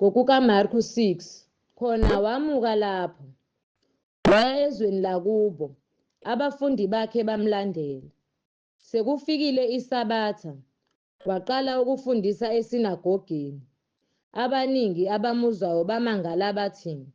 NgokukaMarku 6. Khona wamuka lapho, waya ezweni lakubo, abafundi bakhe bamlandela. Sekufikile iSabatha, waqala ukufundisa esinagogeni. Abaningi abamuzwayo bamangala bathi,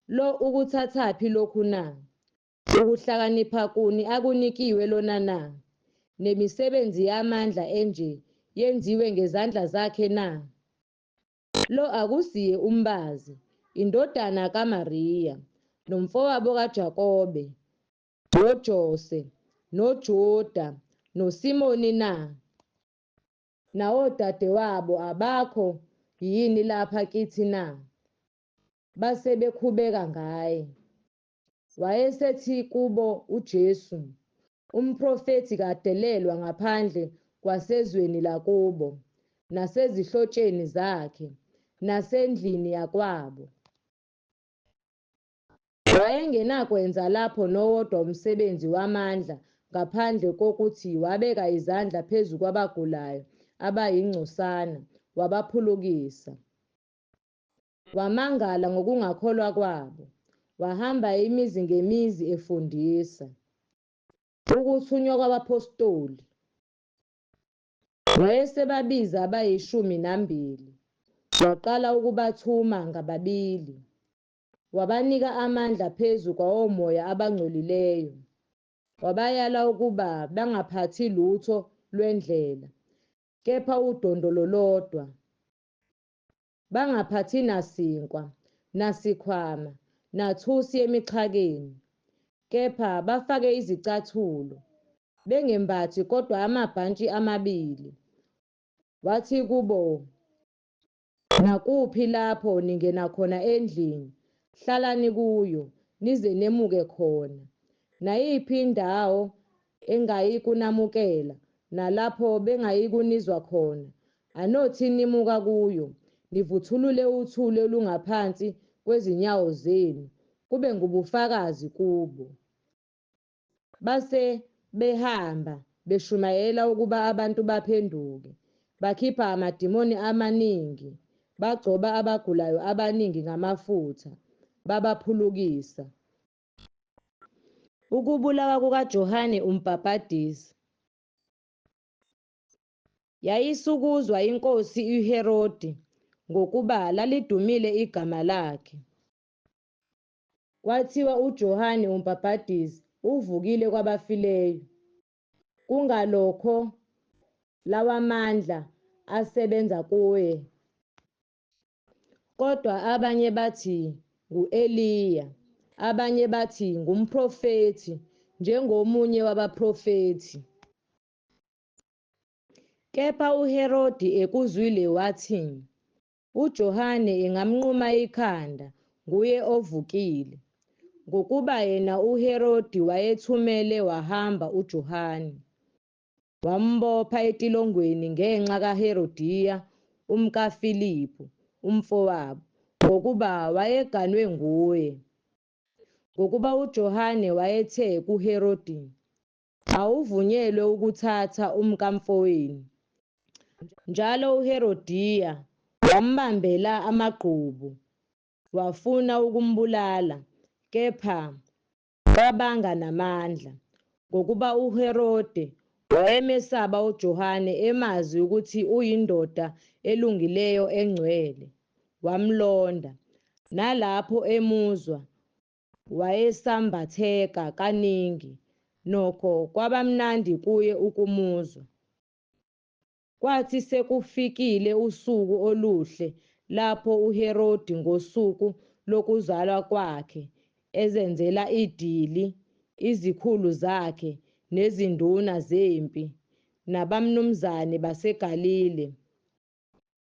Lo ukuthathaphi lokhu na? Ukuhlakanipha kuni akunikiwe lona na? Nemisebenzi yamandla enje yenziwe ngezandla zakhe na? Lo akusiye umbazi, indodana kaMariya, nomfowabo kaJakobe, noJose, noJuda, noSimoni na? Nawodadewabo abakho yini lapha kithi na? Base bekhubeka ngaye. Wayesethi kubo uJesu, Umprofethi kadelelwa ngaphandle kwasezweni lakubo, nasezihlotsheni zakhe, nasendlini yakwabo. Wayengenakwenza lapho nowodwa umsebenzi wamandla ngaphandle kokuthi wabeka izandla phezu kwabagulayo abayingcosana, wabaphulukisa. Wamangala ngokungakholwa kwabo. Wahamba imizi ngemizi efundisa. Ukuthunywa kwabaphostoli. Wayesebabiza abayishumi nambili, waqala ukubathuma ngababili. Wabanika amandla phezu kwawomoya abangcolileyo. Wabayala ukuba bangaphathi lutho lwendlela, kepha udondolo lodwa. Bangaphathi nasinkwa, nasikhwama, nathusi emixhakeni, kepha bafake izicathulo, bengembathi kodwa amabhantshi amabili. Wathi kubo, Nakuphi lapho ningena khona endlini, hlalani kuyo, nize nemuke khona. Nayiphi indawo engayikunamukela, nalapho bengayikunizwa khona, anothi nimuka kuyo, nivuthulule uthuli olungaphansi kwezinyawo zenu, kube ngubufakazi kubo. Base behamba beshumayela ukuba abantu baphenduke. Bakhipha amadimoni amaningi, bagcoba abagulayo abaningi ngamafutha, babaphulukisa. Ukubulawa kukaJohane uMbhabhadisi. Yayisukuzwa inkosi uHerodi, ngokuba lalidumile igama lakhe. Kwathiwa uJohane uMbhabhadisi uvukile kwabafileyo, kungalokho lawamandla asebenza kuye. Kodwa abanye bathi ngu-Eliya, abanye bathi ngumprofethi, njengomunye wabaprofethi. Kepha uHerodi ekuzwile wathi, UJohane ngamnquma ikhanda, nguye ovukile. Ngokuba yena uHerodi wayethumele wahamba uJohane, wambopha etilongweni ngenxa kaHerodiya umkaFiliphu, umfowabo, ngokuba wayeganwe nguye. Ngokuba uJohane wayethe kuHerodi, Awuvunyelwe ukuthatha umkamfowenu. Njalo uHerodiya wambambela amagqubu, wafuna ukumbulala, kepha kabanga namandla, ngokuba uHerode wayemesaba uJohane, emazi ukuthi uyindoda elungileyo engcwele, wamlonda. Nalapho emuzwa, Wayesambatheka kaningi, nokho kwabamnandi kuye ukumuzwa. Kwathi sekufikile usuku oluhle lapho uHerodi ngosuku lokuzalwa kwakhe ezenzela idili, izikhulu zakhe nezinduna zempi nabamnumzane baseGalile,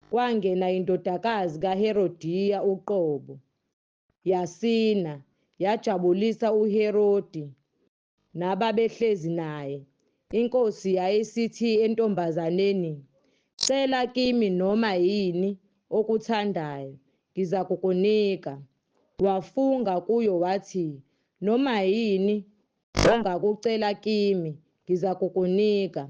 kwangena indodakazi kaHerodiya uqobo, Yasina, yajabulisa uHerodi nababehlezi naye. Inkosi yayisithi entombazaneni, Cela kimi noma yini okuthandayo, ngizakukunika. Wafunga kuyo wathi, Noma yini ongakucela kimi, ngizakukunika,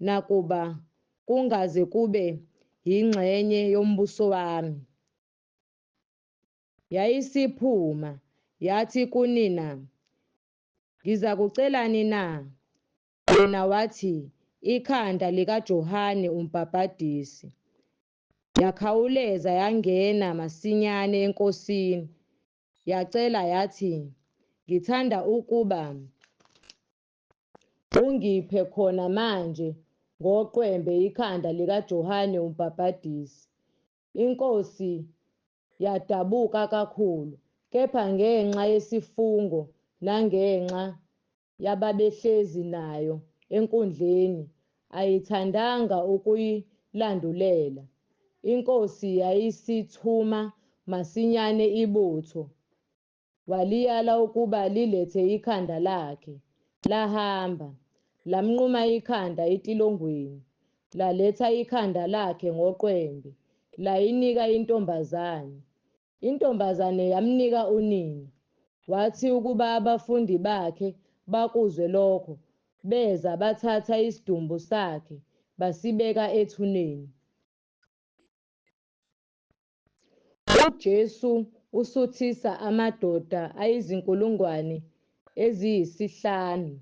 nakuba kungaze kube yingxenye yombuso wami. Yayisiphuma, yathi kunina, "Ngizakucelani na?" Yena wathi, "Ikhanda likaJohane uMbhabhadisi." Yakhawuleza yangena masinyane enkosini, yacela yathi, "Ngithanda ukuba ungiphe khona manje ngoqwembe ikhanda likaJohane uMbhabhadisi." Inkosi yadabuka kakhulu, kepha ngenxa yesifungo nangenxa yababehlezi nayo enkundleni, ayithandanga ukuyilandulela. Inkosi yayisithuma masinyane ibutho, waliyala ukuba lilethe ikhanda lakhe. Lahamba, lamnquma ikhanda etilongweni, laletha ikhanda lakhe ngoqwembe, layinika intombazane. Intombazane yamnika unina. Wathi ukuba abafundi bakhe bakuzwe lokho, beza bathatha isidumbu sakhe, basibeka ethuneni. UJesu usuthisa amadoda ayizinkulungwane eziyisihlanu.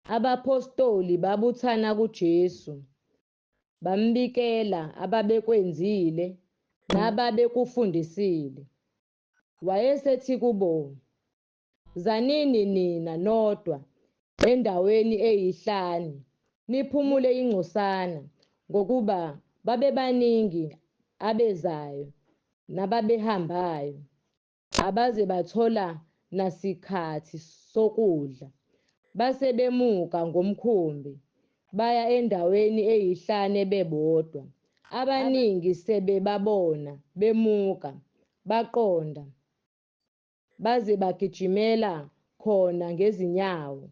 Abaphostoli babuthana kuJesu, bambikela ababekwenzile nababekufundisile. Wayesethi kubo, "Zanini nina nodwa endaweni eyihlane, niphumule ingcosana," ngokuba babebaningi abezayo nababehambayo, abaze bathola nasikhathi sokudla. Base bemuka ngomkhumbi, baya endaweni eyihlane bebodwa. Abaningi sebebabona bemuka, baqonda, baze bagijimela khona ngezinyawo,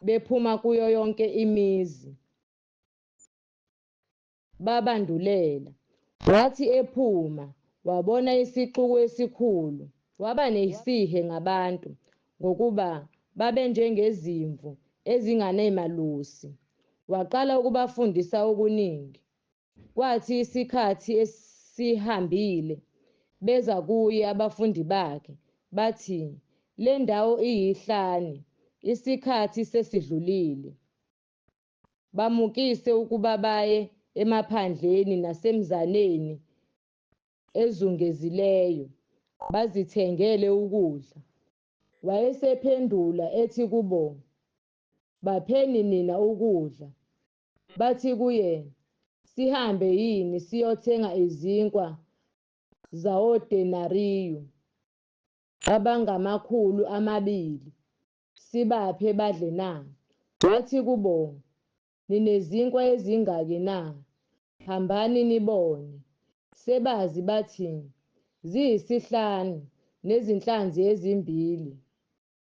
bephuma kuyo yonke imizi. Babandulela. Wathi ephuma, wabona isixuku esikhulu, waba nesihe ngabantu, ngokuba babenjengezimvu ezingenamalusi. Waqala ukubafundisa okuningi. Kwathi isikhathi esihambile, beza kuye abafundi bakhe, bathi, "Le ndawo iyihlane, isikhathi sesidlulile. Bamukise ukuba baye emaphandleni nasemizaneni ezungezileyo, bazithengele ukudla." Wayesephendula ethi kubo, "Bapheni nina ukudla." Bathi kuye, "Sihambe yini siyothenga izinkwa zawodenariyu abangama-200, sibaphe badle na?" Wathi kubo, "Ninezinkwa ezingaki na? Hambani nibone." Sebazi bathi, "Ziyisihlanu, nezinhlanzi ezimbili."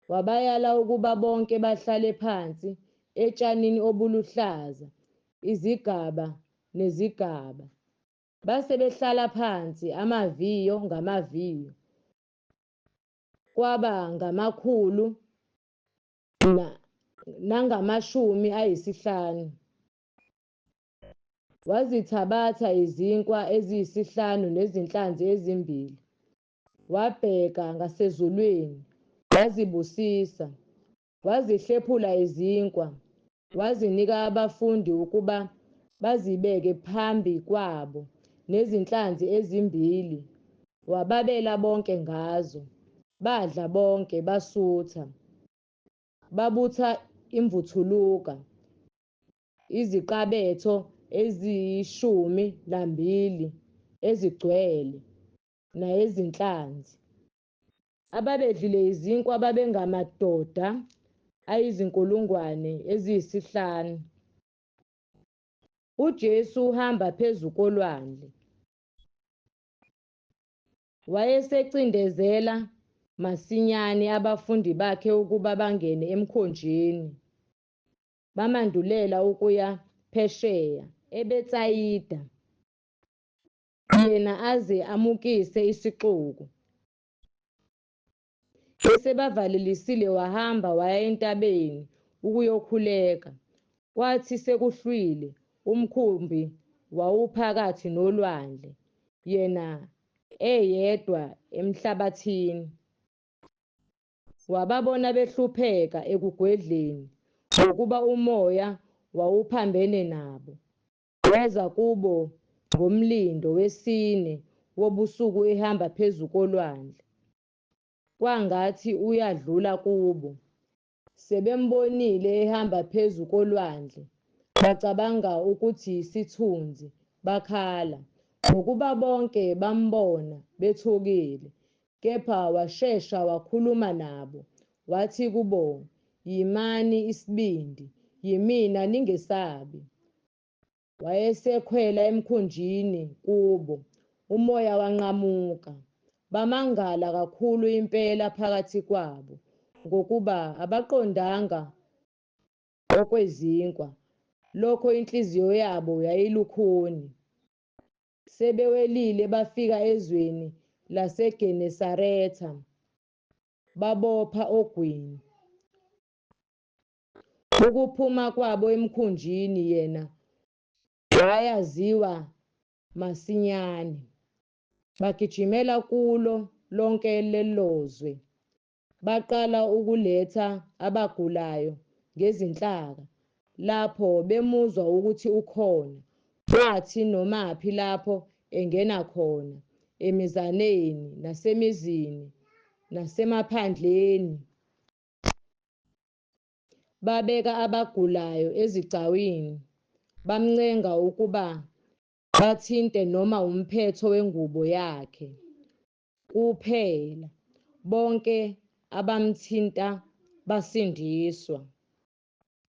Wabayala ukuba bonke bahlale phansi etshanini obuluhlaza, izigaba nezigaba. Base behlala phansi amaviyo ngamaviyo, kwaba 450. Wazithabatha izinkwa eziyisihlanu nezinhlanzi ezimbili, wabheka ngasezulwini, wazibusisa, wazihlephula izinkwa, wazinika abafundi ukuba bazibeke phambi kwabo, nezinhlanzi ezimbili, wababela bonke ngazo. Badla bonke, basutha. Babutha imvuthuluka, iziqabetho eziyi-12 ezigcwele, nayezinhlanzi. Ababedlile izinkwa babengamadoda ayizinkulungwane eziyi-5. UJesu uhamba phezu kolwandle. Wayesecindezela masinyane abafundi bakhe ukuba bangene emkhunjini, bamandulela ukuya phesheya eBetsayida, yena aze amukise isixuku. Esebavalelisile wahamba waya entabeni ukuyokhuleka. Kwathi sekuhlwile, umkhumbi wawuphakathi nolwandle, yena eyedwa emhlabathini. Wababona behlupheka ekugwedleni, ngokuba umoya wawuphambene nabo. Weza kubo ngomlindo wesine wobusuku ehamba phezu kolwandle. Kwangathi uyadlula kubo. Sebembonile ehamba phezu kolwandle, bacabanga ukuthi yisithunzi, bakhala, ngokuba bonke bambona bethukile. Kepha washesha wakhuluma nabo, wathi kubo, Yimani isibindi, yimina, ningesabi. Wayesekhwela emkhunjini kubo, umoya wanqamuka. Bamangala kakhulu impela phakathi kwabo, ngokuba abaqondanga okwezinkwa, lokho inhliziyo yabo yayilukhuni. Sebewelile bafika ezweni laseGenesaretha, babopha ogwini. Ukuphuma kwabo emkhunjini yena wayaziwa masinyane. Bagijimela kulo lonke lelo zwe, baqala ukuletha abagulayo ngezinhlaka lapho bemuzwa ukuthi ukhona. Kwathi nomaphi lapho engena khona, emizaneni, nasemizini, nasemaphandleni, Babeka abagulayo ezigcawini, bamncenga ukuba bathinte noma umphetho wengubo yakhe kuphela, bonke abamthinta basindiswa.